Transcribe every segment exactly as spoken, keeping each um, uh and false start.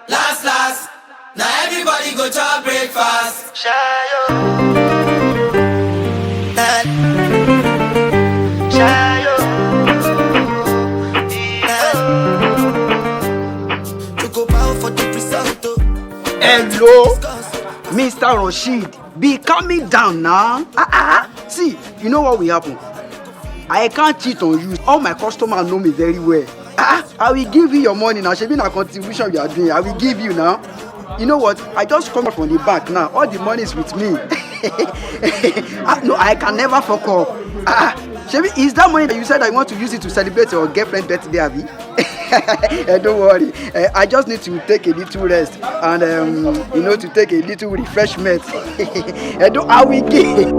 Last, last, now everybody go chop breakfast. Shayo. Eh. Shayo. Eh. Choco bow for the result, oh. Hello, Mister Rashid. Be calming down now. Ah, ah. See, you know what will happen? I can't cheat on you. All my customers know me very well. Ah, I will give you your money now. Shebi na contribution you are doing. I will give you now. You know what? I just come from the bank now. All the money is with me. Ah, no, I can never fuck up. Ah, Shebi, is that money that you said I want to use it to celebrate your girlfriend's birthday, abi? Eh, don't worry. Eh, I just need to take a little rest and, um, you know, to take a little refreshment. Eh, don't, I will give.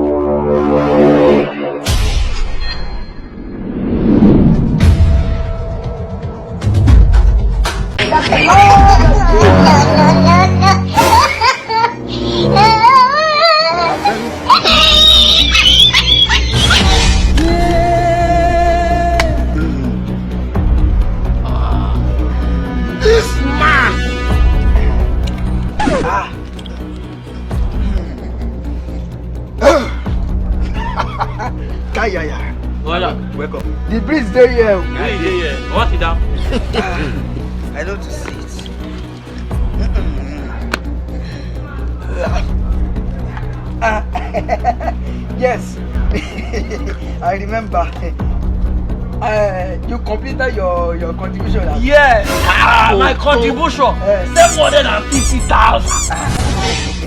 This man! Ah. Kayaya. Wala. Welcome. The breeze dey here. Breeze dey here. What is that? I love to see it. Ah, yes. I remember. Uh, you completed your, your contribution, abi? Yes. Ah, my contribution. Yes. Seven hundred and fifty thousand.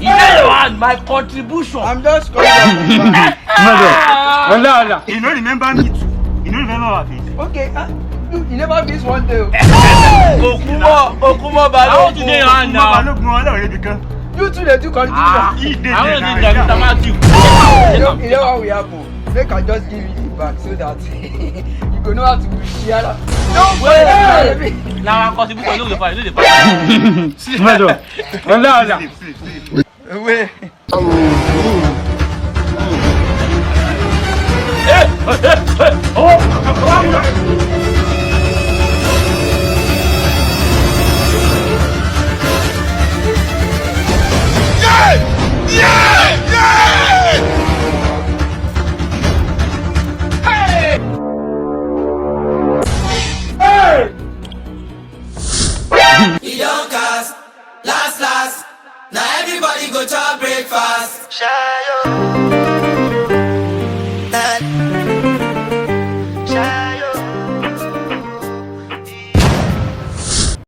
You know your hand, my contribution. I'm just coming. Mother, Allah, Allah. You no remember me too. You no remember our face. Okay, ah, you, you never miss one day. Okumo, Okumo Balogun. How did they run now? Balogun, Ọlọ́run níbi kan. You too dey do contribution. Ah, he dey there now. You know what will happen? Make I just give you the bag so that you go know how to share. No way. Now I contribution no dey fight, no dey fight. Mother, Allah, Allah. Sleep, sleep, sleep. Away. E don cast. Last, last, now everybody go chop breakfast. Shayo.